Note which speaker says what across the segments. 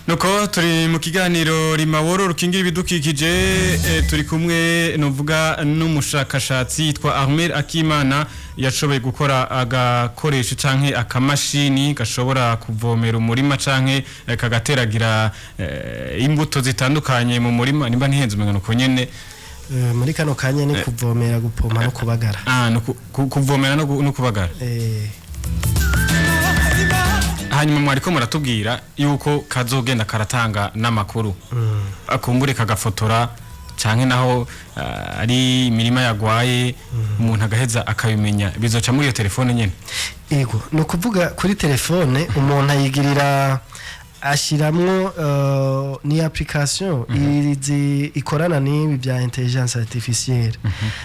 Speaker 1: Nuko turi mu kiganiro Rimaworo rukingira ibidukikije, turi kumwe nuvuga n'umushakashatsi yitwa Ahmed Akimana, yashoboye gukora agakoresho canke akamashini gashobora kuvomera umurima canke kagateragira imbuto zitandukanye mu murima, nimba ntihenze umenga nuko nyene.
Speaker 2: Muri kano kanya ni kuvomera, gupompa no kubagara.
Speaker 1: Ah, no kuvomera no kubagara. Hanyuma mwariko muratubwira yuko kazogenda karatanga n'amakuru, akumbure kagafotora canke naho ari imirima yagwaye, umuntu agaheza akabimenya, bizoca muri iyo telefone nyene?
Speaker 2: Ego, ni ukuvuga kuri telefone umuntu ayigirira, ashiramwo ni application izi ikorana n'ibi bya intelligence artificielle,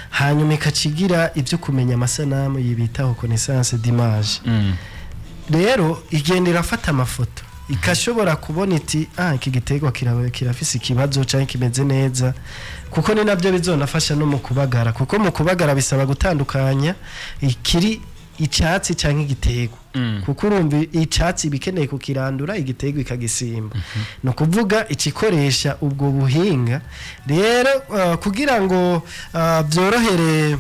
Speaker 2: hanyuma ikacigira ibyo kumenya amasanamu yibitaho connaissance d'image. Rero igenda irafata amafoto, ikashobora kubona iti: "Ah, iki giterwa kirafise ikibazo cyangwa kimeze neza", kuko ni nabyo bizonafasha no mu kubagara, kuko mu kubagara bisaba gutandukanya ikiri icyatsi cyangwa igiterwa, kuko urumva icyatsi bikeneye kukirandura, igiterwa ikagisimba. Ni ukuvuga ikikoresha ubwo buhinga rero kugira ngo byorohere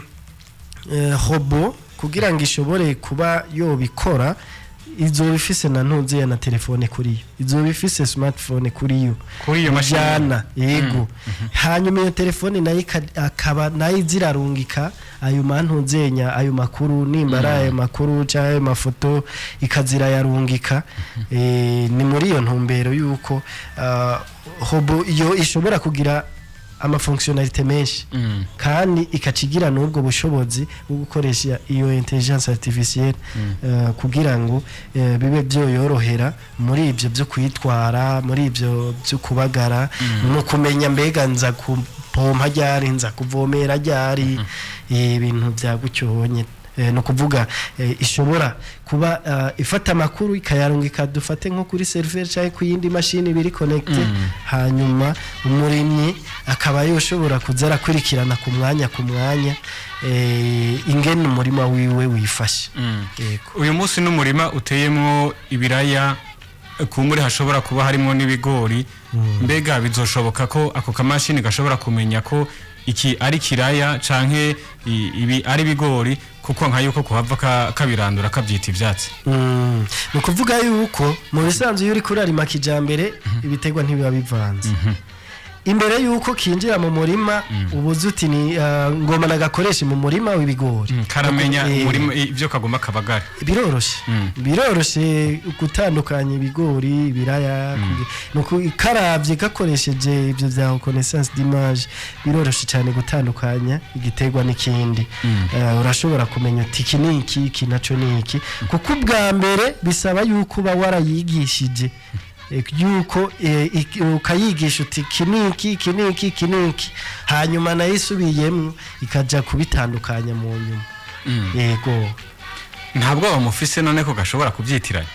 Speaker 2: robot kugira ngo ishobore kuba yobikora, izoba ifise na ntuziya na telefone kuri yo, izoba ifise smartphone kuri yo.
Speaker 1: Kuri iyo mashini?
Speaker 2: Bijana, yego. Hanyuma iyo telefone nayo akaba nayo izirarungika ayo mantuzenya, ayo makuru, nimba ari ayo makuru cyangwa ayo mafoto, ikazirayarungika. Ni muri iyo ntumbero yuko robot iyo ishobora kugira ama fonctionnalités menshi, kandi ikacigira n'ubwo bushobozi bwo gukoresha iyo intelligence artificielle kugira ngo bibe byoyorohera muri ibyo byo kwitwara, muri ibyo byo kubagara, no kumenya mbega nza kupompa ryari, nza kuvomera ryari, ibintu bya gutyo. Ni ukuvuga ishobora kuba ifata amakuru ikayarungika, dufate nko kuri serveur cyangwa ku yindi mashini biri connecté, hanyuma umurimyi akaba yoshobora kuza arakurikirana ku mwanya ku mwanya ingene umurima wiwe wifashe. Yego.
Speaker 1: Uyu munsi n'umurima uteyemwo ibiraya, kumbure hashobora kuba harimo n'ibigori. Mbega bizoshoboka ko ako kamashini gashobora kumenya ko iki ari kiraya canke ibi ari ibigori, kuko nka yuko kuhava kabirandura kabyita ivyatsi?
Speaker 2: Ni ukuvuga yuko mu bisanzwe iyo uriko urarima kijambere, ibiterwa ntibiba bivanze. Imbere yuko kinjira mu murima, ubuze uti ni ngoma nagakoreshe mu murima w'ibigori.
Speaker 1: Karamenya umurima ivyo kagomba kabagara.
Speaker 2: Biroroshe, biroroshe gutandukanya ibigori, ibiraya. Nuko karavye gakoresheje ibyo bya reconnaissance d'image, biroroshe cyane gutandukanya igiterwa n'ikindi. Urashobora kumenya uti iki ni iki, iki naco ni iki, kuko ubwa mbere bisaba yuko uba warayigishije yuko ukayigisha uti iki ni iki, iki ni iki, iki ni iki, hanyuma nayo isubiyemwo ikaja kubitandukanya mu nyuma. Yego.
Speaker 1: Ntabwo bamufise none ko gashobora kubyitiranya?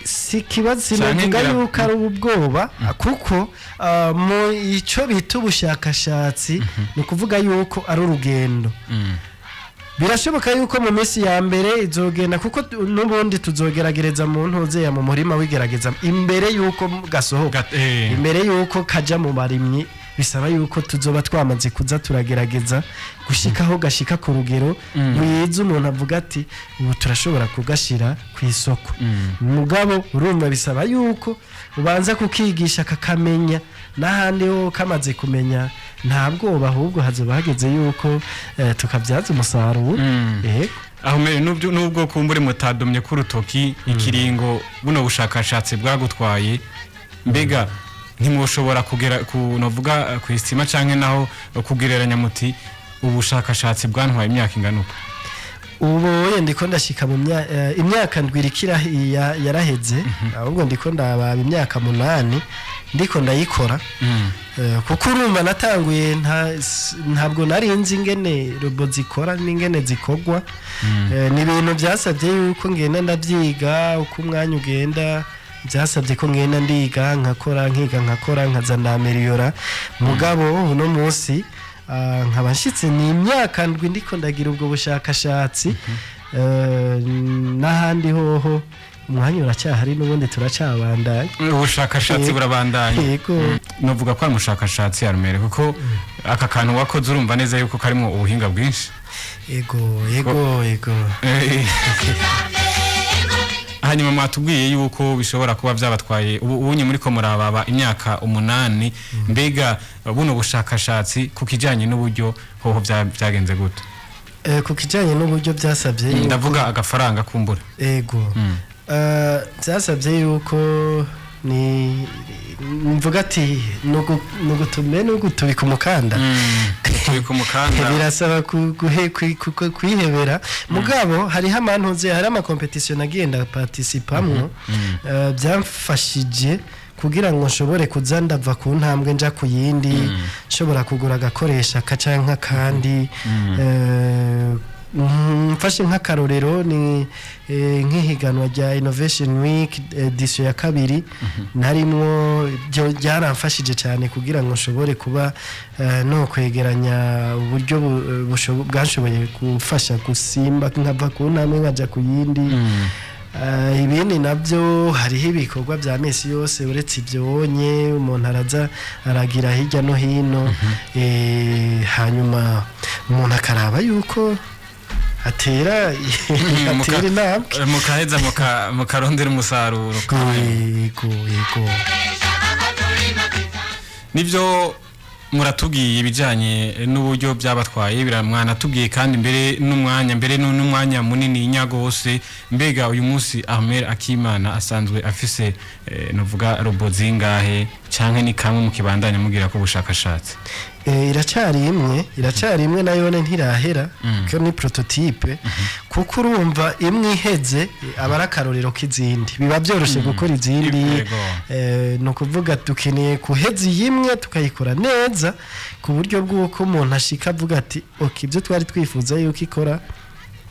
Speaker 2: Si ikibazo,
Speaker 1: Canke
Speaker 2: sinavuga yuko ari ubwoba, kuko mu ico bita ubushakashatsi ni ukuvuga yuko ari urugendo. Birashoboka yuko mu minsi ya mbere izogenda, kuko n'ubundi tuzogeragereza mu ntuzeya mu murima wigerageza imbere yuko gasohoka, imbere yuko kaja mu barimyi, bisaba yuko tuzoba twamaze kuza turagerageza gushikaho gashika ku rugero rwiza, umuntu avuga ati ubu turashobora kugashira ku isoko. Mugabo urumva bisaba yuko ubanza kukigisha kakamenya, n'ahandi ho kamaze kumenya nta bwoba, ahubwo hazoba hageze yuko tukabyaza umusaruro. Yego.
Speaker 1: Aho mbere nubwo kumbure mutadomye k'urutoki ikiringo buno bushakashatsi bwagutwaye, mbega ntimwoshobora kugera ku novuga ku isima canke naho kugereranya muti ubushakashatsi bwantwaye imyaka ingana uko?
Speaker 2: Ubu oye ndiko ndashika mu imyaka 7 irikira yaraheze, ahubwo ndiko ndababa imyaka 8 ndiko ndayikora. Kuko urumva natanguye ntabwo nari nzi ingene robot zikora n'ingene zikorwa. Ni ibintu byasabye yuko ngenda ndabyiga uko umwanya ugenda, byasabye ko ngenda ndiga nkakora, nkiga nkakora, nkaza ndameriyora. Mugabo uno munsi nkaba nshitse ni imyaka 7 ndiko ndagira ubwo bushakashatsi. N'ahandi hoho Umwanya uracyahari, n'ubundi turacabandanya.
Speaker 1: Ubushakashatsi burabandanya.
Speaker 2: Yego.
Speaker 1: Novuga ko ari umushakashatsi, Armel, kuko aka kantu wakoze urumva neza yuko karimo ubuhinga bwinshi.
Speaker 2: Yego.
Speaker 1: Hanyuma mwatubwiye yuko bishobora kuba byabatwaye ubu ubunye muri ko murababa imyaka 8. Mbega buno bushakashatsi ku kijanye n'uburyo hoho byagenze gute?
Speaker 2: Ku kijyanye n'uburyo, byasabye yuko
Speaker 1: Ndavuga agafaranga kumbura.
Speaker 2: Ego. Byasabye yuko ni mvuga ati nugutume nugutubika umukanda.
Speaker 1: Tubika umukanda.
Speaker 2: Birasaba kwihebera, mugabo hariho amantuze, hari ama compétitions nagiye ndaparticipamwo, byamfashije kugira ngo nshobore kuza ndava ku ntambwe nja ku yindi, nshobora kugura agakoresha kaca nk'akandi. Mfashe nk'akarorero ni nk'ihiganwa rya Innovation Week edition ya kabiri narimwo, byo byaramfashije cyane kugira ngo nshobore kuba no kwegeranya uburyo bwanshoboye gufasha gusimba nkava ku ntambwe nkaja ku yindi. Ibindi nabyo, hariho ibikorwa bya misi yose. Uretse ibyo wonye, umuntu araza aragira hirya no hino, hanyuma umuntu akaraba yuko atera intambwe.
Speaker 1: Mukaheza mukarondera umusaruro.
Speaker 2: Yego.
Speaker 1: Nibyo, muratubwiye ibijyanye n'uburyo byabatwaye, mwanatubwiye kandi mbere n'umwanya, mbere n'umwanya munini nyagose. Mbega uyu munsi Ahmed Akimana asanzwe afise novuga robot zingahe, canke ni kamwe mu kibandanya mugira ko ubushakashatsi?
Speaker 2: Iracari imwe, iracari imwe, nayone ntirahera, kuko ni prototype, kuko urumva imwe iheze aba ari akarorero k'izindi, biba byoroshe gukora izindi. Ni ukuvuga dukeneye kuheza iyi imwe tukayikora neza ku buryo bw'uko umuntu ashika avuga ati: "Ok, ibyo twari twifuza yuko ikora,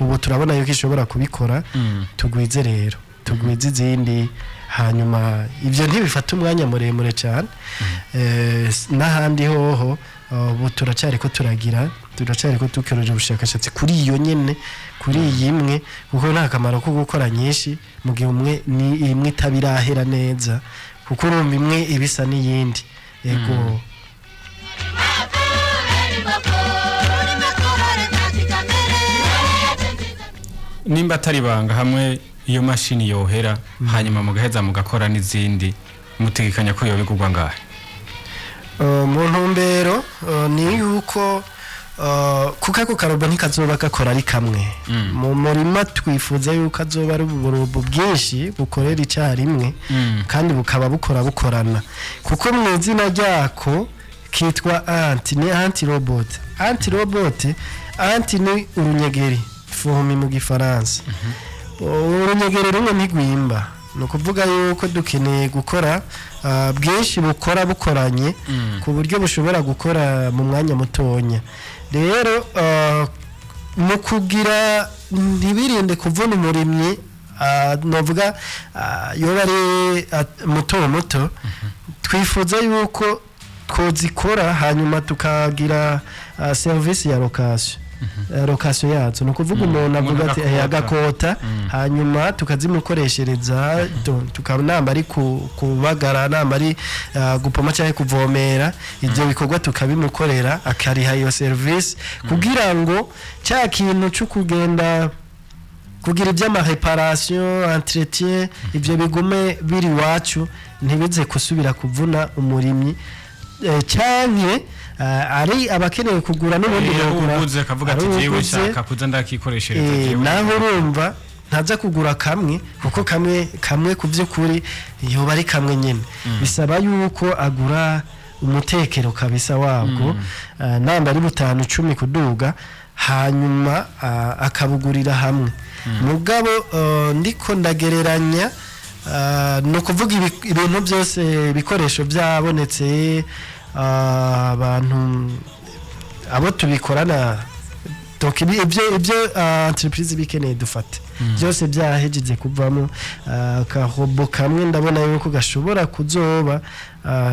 Speaker 2: ubu turabona yuko ishobora kubikora." Tugwize rero, tugwize izindi. Hanyuma ibyo ntibifata umwanya muremure cyane. N'ahandi hoho ubu turacyari ko turagira, turacyari ko dukoresha ubushakashatsi kuri iyo nyene, kuri iyi imwe, kuko nta kamaro ko gukora nyinshi mu gihe umwe ni imwe itabirahera neza, kuko urumva imwe ibisa n'iyindi. Yego.
Speaker 1: Nimba atari ibanga, hamwe iyo mashini yohera, hanyuma mugaheza mugakora n'izindi, mutegekanya ko yobigurwa ngahe?
Speaker 2: Mu ntumbero ni yuko kuko ako karobo ntikazoba gakora ari kamwe mu murima, twifuza yuko azoba ari uburobo bwinshi bukorera icyarimwe kandi bukaba bukora bukorana, kuko mu izina ryako kitwa anti, ni anti robot. Anti robot, anti ni urunyegeri, fourmi mu Gifaransa. Urunyegeri rumwe ntigwimba. Ni ukuvuga yuko dukeneye gukora bwinshi bukora bukoranye ku buryo bushobora gukora mu mwanya mutonya. Rero mu kugira ntibirinde kuvuna umurimyi, novuga yoba ari muto muto, twifuza yuko twozikora hanyuma tukagira service ya location, location yazo. Ni ukuvuga umuntu avuga ati
Speaker 1: Umuntu
Speaker 2: agakota, hanyuma tukazimukoreshereza, tukanamba ari kubagara, namba ari gupoma cyangwa kuvomera, ibyo bikorwa tukabimukorera, akariha iyo service, kugira ngo cya kintu cyo kugenda kugira iby'ama réparation, entretien, ibyo bigume biri iwacu, ntibize gusubira kuvuna umurimyi. Canke ari abakeneye kugura n'ubundi bogura.
Speaker 1: Uguze akavuga ati
Speaker 2: Ari
Speaker 1: jewe
Speaker 2: uwuguze,
Speaker 1: nshaka kuza ndakikoreshereza jewe.
Speaker 2: Naho urumva ntaza kugura kamwe, kuko kamwe kamwe ku by'ukuri yoba ari kamwe nyine, bisaba yuko agura umutekero kabisa wabwo, namba ari butanu, 10 kuduga, hanyuma akabugurira hamwe. Mugabo ndiko ndagereranya, ni ukuvuga ibintu byose, ibikoresho byabonetse, abantu abo tubikorana, donc ibyo entreprise bikeneye dufate byose byahejeje kuvamo, akarobo kamwe ndabona yuko gashobora kuzoba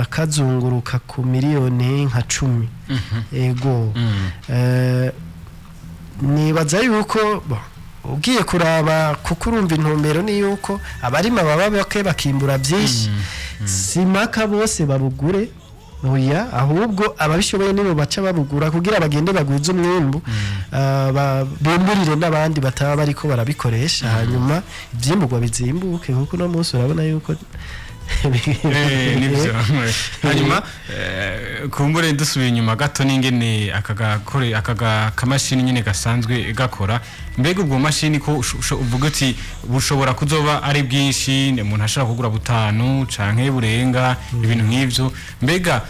Speaker 2: kazunguruka ku miliyoni nka 10. Ego. Nibaza yuko bo, Ugiye kuraba, kuko urumva intumbero ni yuko abarima baba bake bakimbura byinshi. Simaka bose babugure, oya, ahubwo ababishoboye nibo baca babugura kugira bagende bagwize umwimbu, bimburire n'abandi bataba bariko barabikoresha, hanyuma ivyimburwa bizimbuke, kuko uno munsi urabona yuko
Speaker 1: Nibyo. Hanyuma kumbure dusubiye inyuma gato n'ingene aka gakore, aka kamashini nyine gasanzwe gakora. Mbega ubwo mashini ko uvuga uti bushobora kuzoba ari bwinshi, ni umuntu ashobora kugura butanu canke burenga, ibintu nk'ivyo. Mbega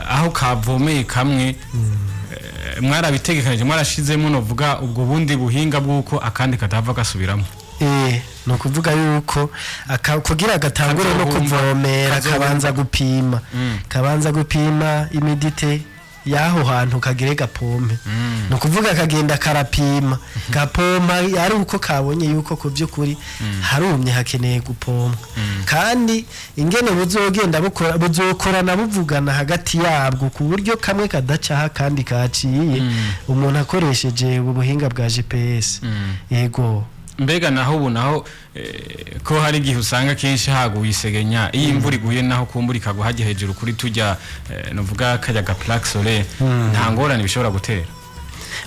Speaker 1: aho kavomeye kamwe, mwarabitegekanije, mwarashizemo novuga ubwo bundi buhinga bw'uko akandi kadahava gasubiramo?
Speaker 2: Ni ukuvuga yuko kugira gatangure no
Speaker 1: Kazohumba.
Speaker 2: kuvomera,
Speaker 1: Kazohumba.
Speaker 2: kabanza gupima, kabanza gupima humidité y'aho hantu kagire gapompe. Ni ukuvuga kagenda karapima, gapompa ari uko kabonye yuko ku by'ukuri harumye, hakeneye gupompwa. Kandi ingene buzogenda bukora, buzokorana, buvugana hagati yabwo, ku buryo kamwe kadacaha kandi kaciye, umuntu akoresheje ubu buhinga bwa GPS. Yego.
Speaker 1: Mbega naho ubu naho ko hari igihe usanga kenshi haguye isegenya, iyo imvura iguye naho kumbura ikagwa hajya hejuru kuri tujya, nuvuga kajya ga plaque solaire, nta ngorane bishobora gutera?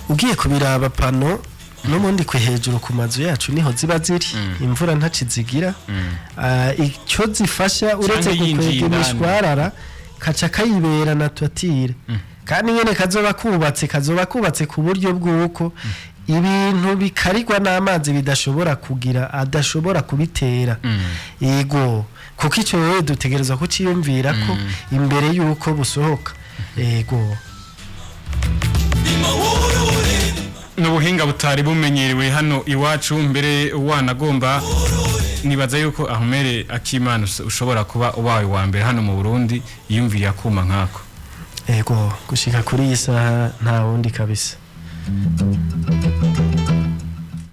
Speaker 2: Ugiye kubiraba, panneau n'ubundi ku hejuru ku mazu yacu niho ziba ziri, imvura ntacizigira. Icyo zifasha uretse
Speaker 1: Canke yinjiye
Speaker 2: gukwega
Speaker 1: indani.
Speaker 2: imishwarara, kaca kayibera na toiture. Kandi nyene kazoba kubatse ku buryo bw'uko ibintu bikarigwa n'amazi bidashobora kugira, adashobora kubitera. Yego, kuko icyo rero dutegerezwa kuciyumvira ko imbere y'uko busohoka. Yego.
Speaker 1: N'ubuhinga butari bumenyerewe hano iwacu. Mbere wanagomba nibaza yuko Ahumere Akimana ushobora kuba ubaye uwa mbere hano mu Burundi yiyumviriye akuma nkako.
Speaker 2: Yego, gushika kuri iyi saha nta wundi kabisa.